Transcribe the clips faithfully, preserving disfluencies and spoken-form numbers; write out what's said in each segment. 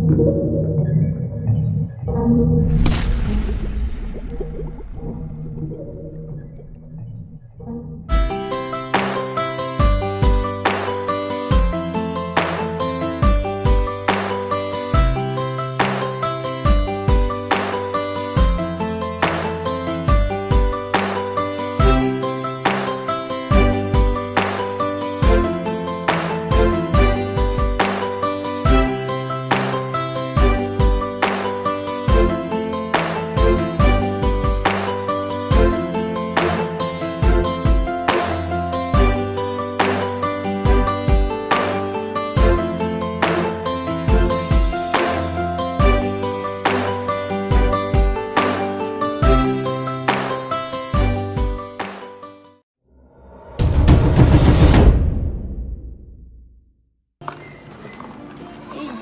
Ey,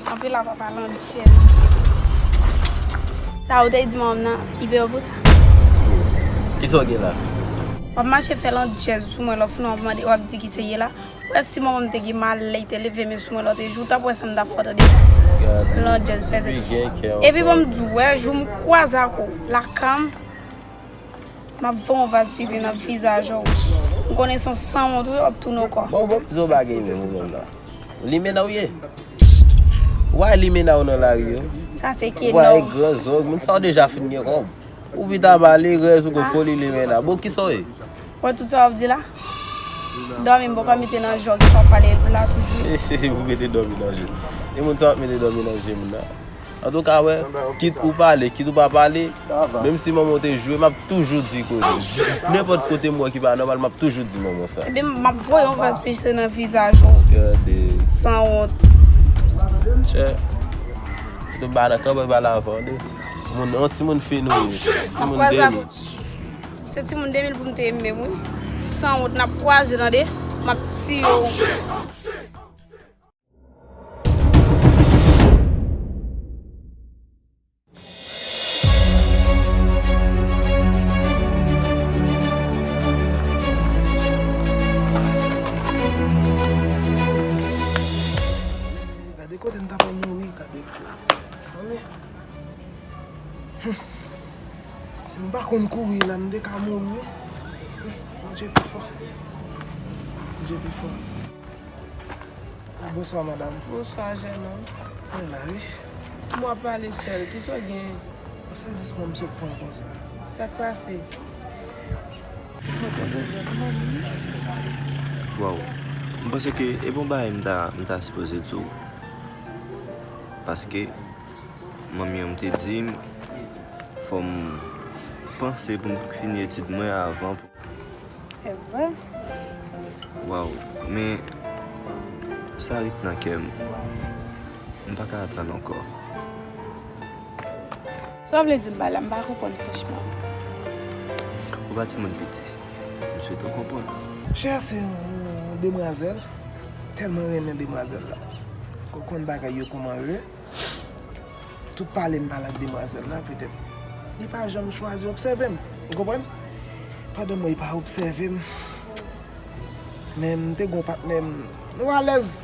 kanpe la, papa, landjèz. Sa ou te di manman m nan, li peye w pou sa? Kisa w gen la? W ap mache fè landjèz sou mwen, lè w fin w ap mande, w ap di kisa ye la. Ou wè si manman m te gen malè, li te leve men sou mwen lòt jou, w t ap wè sa m t ap fè w tande. Landjèz fè se. Epi bon, m di w, wè, jou m kwaze ak ou, lakay m, m ap voye yon vaz pipi nan vizaj ou. M konnen se yon sanwont ou ye, w ap tounen w kò. Bon, bon, di yon bagay menm ou menm la. Limena ou ye? Why limena ou nan lari yo? Sa se ke why non. Gran zòg, moun sa yo deja fin gen kòb. Ou vit a bale, rèz ou gon foli limena. Bon, kisa w ye? Wè tout sa w ap di la? Dòmi m poko mete nan jòg sa w ap pale la toujou. E se pou mete dòmi nan je. E moun sa w ap mete dòmi nan je moun nan. Antouka, wè, kit ou pale, kit ou pa pale, menm si manman w te joure, m ap toujou di koze. Nenpòt kote m wè ki pa nòmal, m ap toujou di manman sa. Ebyen, m ap voye yon vaz pipi nan vizaj ou. Gade. Sanwont. Chè. Ou te ba nan kanpe pale avan, de. Moun, yon timoun fin ou ye. Timoun de mil. Se timoun de mil pou m te ye menm, wi. Sanwont, n ap kwaze, tande. M ap tiye w. Gade kote m ta pral mouri, gade kote. Mezanmi. Hmm. Si m pa konn kouri la, m te ka mouri, wi. Hmm. Bondye pi fò. Bondye pi fò. Bonswa, madanm. Bonswa, jènòm. Mwen la, wi. Mwen ap pale sèl. Kisa w gen? Yon sezisman m sot pran konsa. Sa k pase? Mwen kontan jwenn manmi. Waw. M panse ke e bon bagay m ta, m ta sipoze di w. Paske manmi an m te di m, fò m panse pou m fini etid mwen avan. E vre? Waw, men sa ret nan kè m. M pa ka atann ankò. Sa w vle di m ba la? M pa konprann franchman. Ou pa timoun piti. M swete w konprann. Chè se yon demwazèl. Tèlman renmen demwazèl la. Ou konn bagay yo kòman yo ye. Tout pale m pale ak demwazèl la, petèt li pa janm chwazi obsève m. Ou konprann? Pandan m wè li pa obsève m, men m te gon patnè m, nou alèz.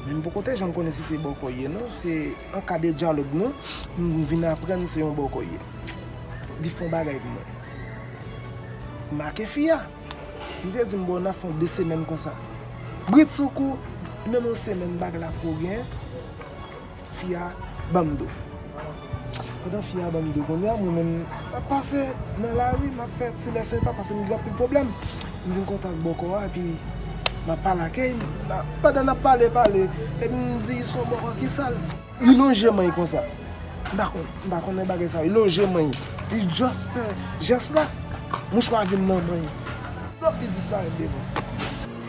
Men m poko te janm konnen si te bòkò ye non, se an ka de dyalòg nou, m vin aprann se yon bòkò ye. Li fè yon bagay pou mwen. M make fi a. Li te di m, bon, n ap fè yon de semèn konsa. Britsoukou, menm yon semèn bagay la poko gen. Fi a ban m do. Pandan fi a ban m do, kounye a mwen menm, m ap pase nan lari, m ap fè ti lè senpa paske m gen anpil pwoblèm. M vin kontak bòkò a, epi m ap pale ak li. Pandan n ap pale, pale, epi m di se yon bòkò ki sal. Li lonje men l konsa. M pa konn, m pa konnen bagay sa. Li lonje men l. Li just fè jès la. Mouchwa vin nan men l. Lòt li disparèt devan.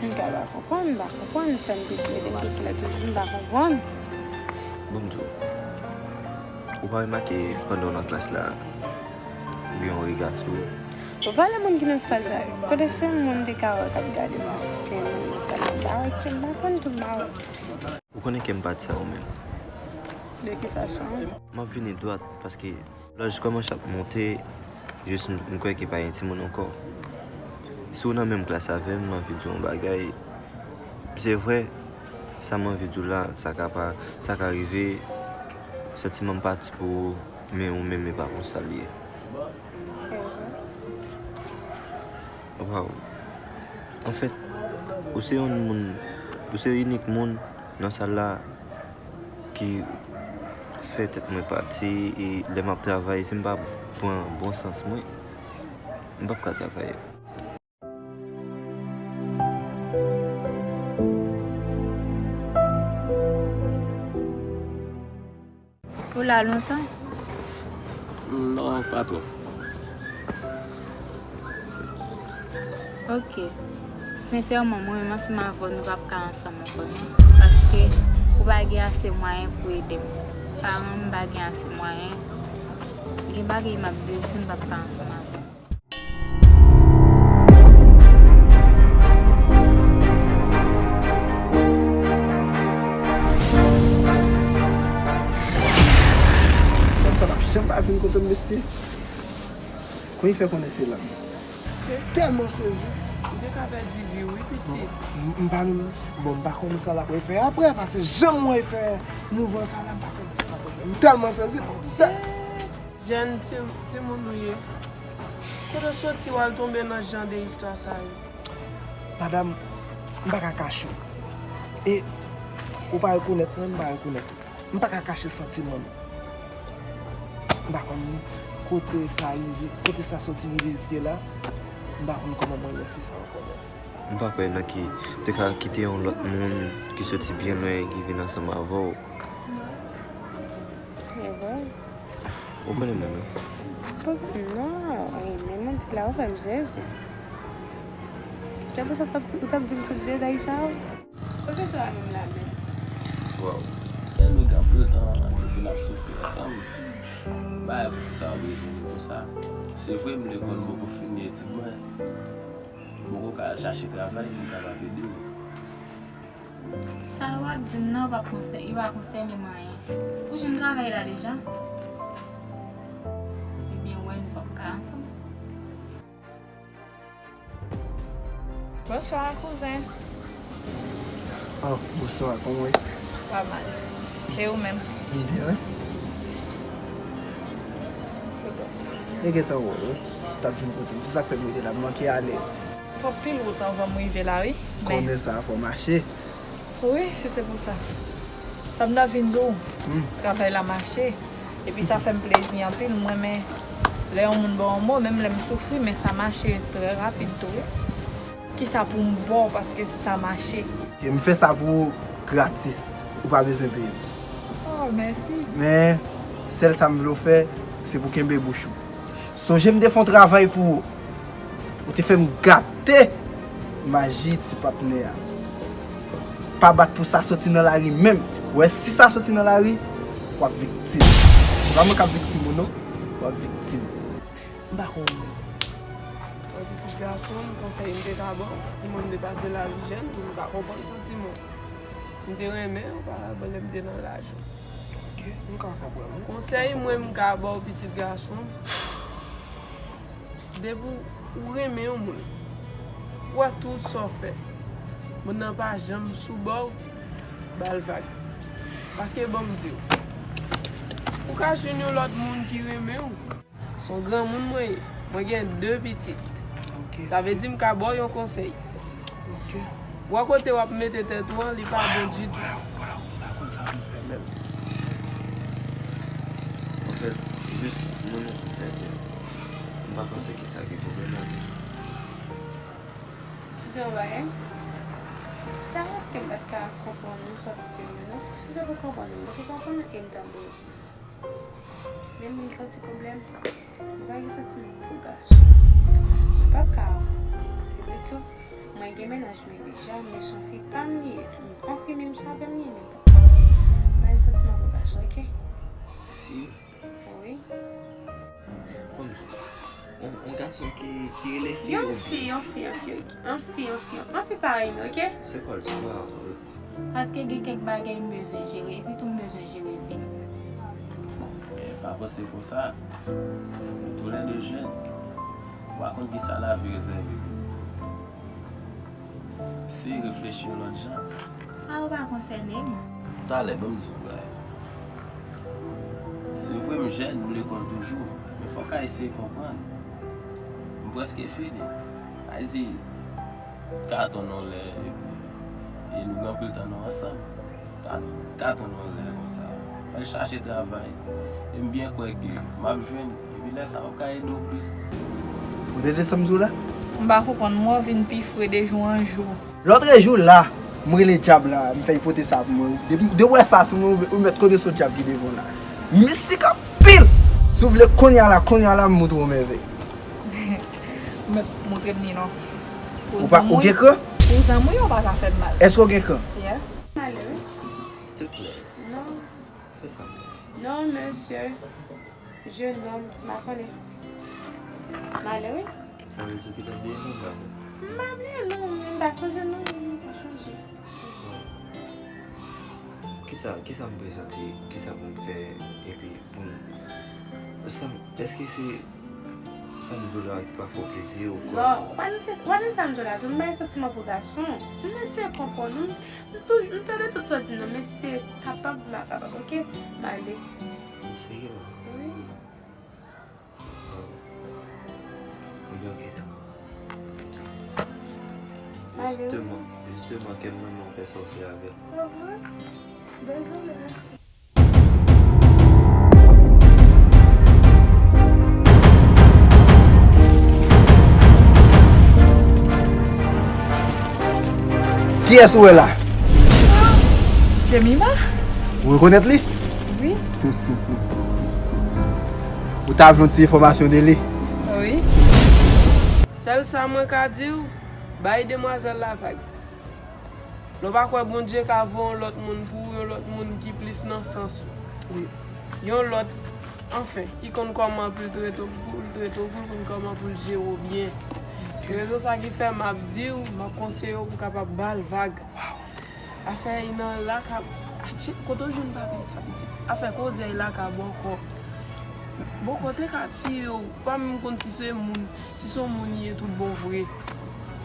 M ka pa konprann, m pa konprann. Fè m mete m pi klè toujou, m pa konprann. Bon, m di w, ou pa remake pandan w nan klas la, ou gen yon rega sou ou? Ou pale moun ki nan sal sa yo. Kote sèl moun te ka wè k ap gade m, gen moun nan sal la, m pa wè ki m pa konn tou, m pa wè. Ou konnen ke m pa di sa ou menm. De ki fason? M ap vini dwat paske lòj kòmanse ap monte, jis m, m kwè ke pa gen timoun ankò. Si w nan menm klas avè m, m anvi di w yon bagay. Se vre, sa m anvi di w la, sa ka pa, sa ka rive, Santiman m pati pou ou, men ou menm e pa konsa l ye. Waw. Anfèt, ou se yon moun, ou se inik moun nan sal la ki fè tèt mwen pati, e lè m ap travay, si m pa pran bon sans mwen, m p ap ka travay. Ou la lontan? Non, pa twòp. Ok. Sensèman, mwen menm ansanm avè w, nou p ap ka ansanm ankò, non. Paske ou pa gen ase mwayen pou ede m. Paran m pa gen ase mwayen. Gen bagay m ap bezwen, m p ap ka ansanm avè w. Sa n ap janm pa vin kote m, mesye. Kòman fè konnen se la m tèlman sezi. Ou te ka pèdi vi w wi pitit. M pa menm, bon, m pa konnen sa l ap refè apre, paske jan m wè l fè mouvman sa la, m pa konnen sa l ap refè. M tèlman sezi. Jèn timoun ou ye. Kote w soti w al tonbe nan jan de istwa sa yo? Madanm, m pa ka kache w. E ou pa rekonèt mwen, m pa rekonèt ou. M pa ka kache santiman nou. M pa konn kote sa rive, kote sa soti rive jiske la. M pa konn kòman mwen wè fi sa ankò menm. M pa kwè nan ki te ka kite yon lòt moun ki soti byen lwen ki vin ansanm avè w. Ou konnen mwen menm. Non, men mwen di la ou fè m sezi. Se pou sa ou t ap di m tout detay sa yo. Pwofesè a menm la menm. Waw. Lè nou gen anpil tan epi n ap soufri ansanm, bagay sa oblije vin konsa. Se vre m lekòl m poko fini etid mwen, m poko ka al chache travay pou m kapab ede w. Sa w ap di m nan pa konsè, yo pa konsène m anyen. Ou jwenn travay la deja? Ebyen wè nou p ap ka ansanm. Bonswa kouzen. Oh, bonswa, kòman w ye? Pa mal. E ou menm? M byen wi. Kote w? E gentan wè w wi. T ap vin kote m. Se sa k fè m rete la, m manke ale. Fè anpil wout anvan m rive la wi. Men. Konnen sa, fò w mache. Wi, si se pou sa. Sa m ta vin di w, travay la mache. Epi sa fè m plezi anpil. M renmen lè yon moun ba w yon mo, menm lè m soufri, men sa mache trè rapid tou wi. Kisa pou m ba w paske sa mache? M fè sa pou ou gratis. Ou pa bezwen peye m. Oh, mèsi. Men, sèl sa m vle w fè, se pou kenbe bouch ou. Sonje m te fè yon travay pou ou. Ou te fè m gate maji ti patnè a. Pa bat pou sa soti nan lari menm. Ou wè si sa soti nan lari, w ap viktim. Se pa mwen k ap viktim ou non, w ap viktim. M pa konn ou menm. Yon pitit gason, konsèy m te ka ba w, timoun depase laj jèn, m pa konprann santiman w. M te renmen w, pa lè m te nan laj ou. Ok, m ka konprann ou. Konsèy mwen m ka ba w pitit gason, depi w renmen yon moun, w wè tout sa w fè, moun nan pa janm sou bò w, ba l vag. Paske ban m di w, ou ka jwenn yon lòt moun ki renmen w. Se yon granmoun mwen ye. Mwen gen de pitit. Sa vle di m ka ba w yon konsèy. W wè kote w ap mete tèt ou an, li pa bon ditou. Anfèt, jis mwen menm m fè fè. M pa panse ke sa gen pwoblèm ladan. Di yon bagay. Sa èske m pa t ka konprann ou sa w t ap di m yo non? Si se pou konprann ou, m te konprann ou e m t ap di w. Men moun ki yon ti pwoblèm, mwen pa gen santiman pou gason. Mwen p ap ka epi tou, mwen gen mennaj mwen deja, men se yon fi pa m li ye tou. Yon fi menm jan avè m li ye, men m p ap ka. M pa gen santiman pou gason, oke? Fi? Wi. Yon, yon gason ki, ki rele fi. Yon fi, yon fi, yon fi, yon fi, yon fi, yon fi, yon fi parèy mwen, oke? Se kòl, se pa. Paske gen kèk bagay m bezwen jere, epi tou m bezwen jere vi m. Bon, men pa panse konsa. Nou toulède jèn. Ou pa konn kisa lavi rezève pou ou. Eseye reflechi yon lòt jan. Sa yo pa konsène m. Talè, ban m di w yon bagay. Se vre m jèn, m lekòl toujou, men fòk a eseye konprann. M prèske fini. Sa vle di, ka atann yon lè, epi, e nou gen anpil tan nou ansanm. Ka, ka atann yon lè konsa. Al chache travay. E m byen kwè ke m ap jwenn, epi lè sa a, w ka ede w plis. Ou tande sa m di w la? M pa konprann, mò vin pi fre de jou an jou. Lòtrejou la, m rele dyab la, m fè l pote sa pou mwen. Depi, depi w wè sa sou mwen, ou mèt konnen se yon dyab ki devan w la. Mistik anpil! Si w vle kounye a la, kounye a la, m montre w mèvèy. Mèt montre m li non. Ou pa, ou gen kran? Pou zanmi w pa ka fè m mal. Èske w gen kran? Yeah. Male wi. S'il te plaît. Non. Fè sa. Non, mesye. Jenòm, m pa konnen. Male wi. Sa vle di w ki ta bliye non, bravo. M pa bliye non, men m pa sonje non, m pa sonje. Kisa, kisa m prezante, kisa pou m fè, epi pou m, san, èske se sa m di w la ki pa fè w plezi ou kwa? Non, ou pa nan, ou pa nan sa m di w la tou, m bay santiman pou gason. M eseye konprann ou, m toujou, m tande tout sa w di non, men se kapab, m pa kapab, oke? M ale. Ou serye la? Wi. Ebyen, oke, dakò. Male wi. Jisteman, jisteman, kè m nan men w fè sa w vle avè l. Pa vre? Bèl jounen. Kiyès ou wè la? Jemima. Ou rekonèt li? Wi. Ou ta vle yon ti enfòmasyon de li? Wi. Sèl sa mwen ka di w, bay demwazèl la vag. Lè w pa kwè Bondye ka voye yon lòt moun pou ou, yon lòt moun ki plis nan sans ou. Wi. Yon lòt, anfen, ki konn kòman pou l trete w, pou l trete w, pou l konn kòman pou l jere w byen. Se rezon sa ki fè m ap di w, m ap konseye w pou w kapab ba l vag. Afè nan laka, atchè, kote w jwenn bagay sa, pitit? Afè kozèy laka bòkò. Bòkò te ka tiye w, pa menm konn si se moun, si se yon moun li ye tout bon vre.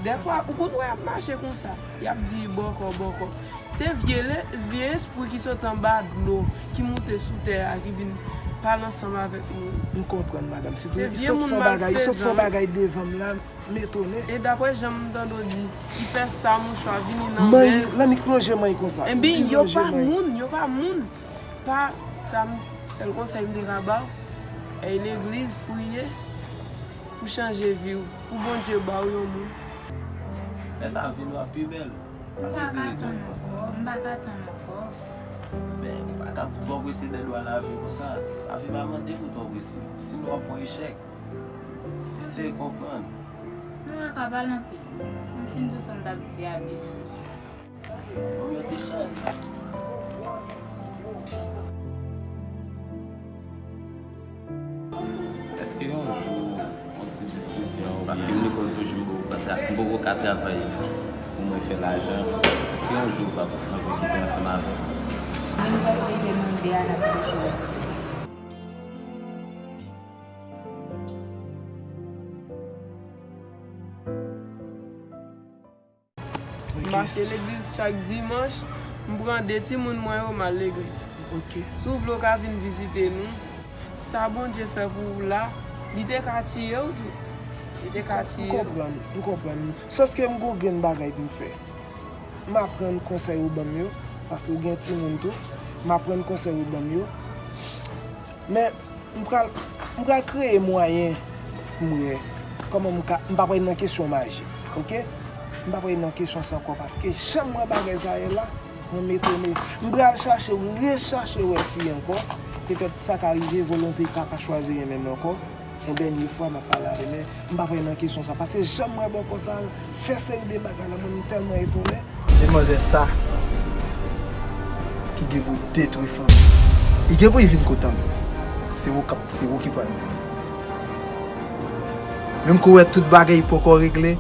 Dèfwa, ou konn wè y ap mache konsa, y ap di bòkò, bòkò. Se vye le, vye espri ki soti anba dlo, ki moute sou tè a, ki vin pale ansanm avèk nou. M konprann, madanm. Se vye moun malfezan. Li sot fè bagay devan m la. M etone. E daprè jan m tande w di, li fè sa mouchwa vini nan men l. Nan nik manje manj konsa. Ebyen, yo pa moun, yo pa moun. Pa sa m, sèl konsèy m te ka ba w, al legliz, priye, pou chanje vi w, pou Bondye ba w yon moun. Lè sa a vi nou ap pi bèl. Pa poze rezon konsa. M pa ka tann ankò, m pa ka tann ankò. Men, ou pa ka twò prese dèdwa lavi konsa. Lavi pa mande pou twò prese. Sinon, w ap pran echèk. Eseye konprann. Nou pa ka pale anpil. M fin di w sa m t ap di a, byen sou. Ban m yon ti chans. Èske yon jou, yon ti diskisyon, paske m lekòl toujou, m poko ka tra-, m poko ka travay pou mwen fè lajan, èske yon jou w p ap anvi kite ansanm avè m? Mwen panse ke nou de a n ap toujou ansanm. M mache legliz chak dimanch, m pran de timoun mwen yo, m al legliz. Ok. Si w vle, w ka vin vizite nou. Sa Bondye fè pou ou la, li te ka tiye w tou. Li te ka tiye w. M konprann, m konprann. Sòf ke m gon grenn bagay pou m fè. M aprann konsèy ou ban m yo, paske w gen timoun tou. M aprann konsèy ou ban m yo. Men, m pral, m pral kreye mwayen pou m wè kòman m ka, m pa pral nan kesyon maji, ok? M pa pral nan kesyon sa ankò, paske jan m wè bagay sa ye la, mwen m etone. M pral chache, rechache wè fi ankò. Petèt sa ka rive, volonte ka pa chwazi renmen m ankò. Yon dènye fwa, m ap pale avè l, men m pa pral nan kesyon sa. Paske jan m wè bòkò sa fè seri de bagay la, mwen, m tèlman etone. Demwazèl sa ki gen pou detwi fanmi. Li gen pou li vin kote m. Se ou k ap, se ou ki pral mennen. Menm ke w wè tout bagay poko regle,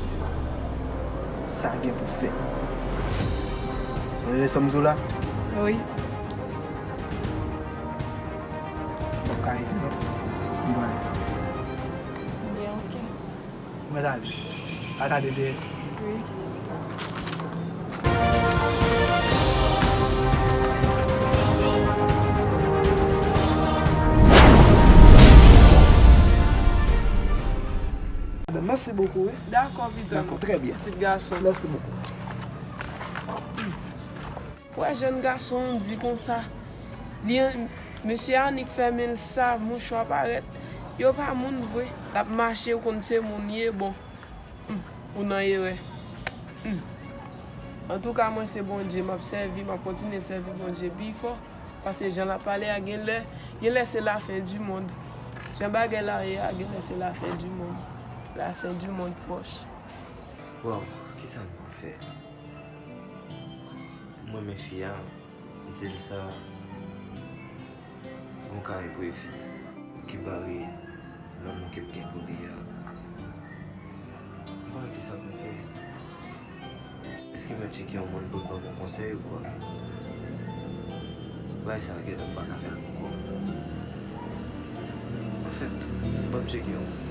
sa gen pou fèt. Ou tande sa m di w la? Wi. M p ap ka rete non. M prale. Byen, ok. Mwen ale. Pa gade dèyè. Wi. Mèsi bokou, wi. Dakò, pitit. Dakò, trè byen. Pitit gason. Mèsi bokou. Wè jèn gason di konsa. Li an- mesye annik fèmen l sa, mouchwa parèt. Yo pa moun vre. L ap mache, ou konn se moun ye, bon. Hmm, ou nan erè. Hmm. Antouka, mwen se Bondye m ap sèvi, m ap kontinye sèvi Bondye pi fò. Paske jan l ap pale a, gen lè, gen lè se lafen di mond. Jan bagay la ye a, gen lè se lafen di mond. Lafen di mond pwòch. Waw, kisa m konn fè? M renmen fi a, m di l sa, yon ka enprevi ki bare lanmou ke m gen pou li a. M pa wè kisa pou m fè. Èske mwen tcheke yon moun pou l ban m yon konsèy ou kwa? Bagay sa a gentan m pa ka fè l ankò. Anfèt, ban m tcheke yon moun.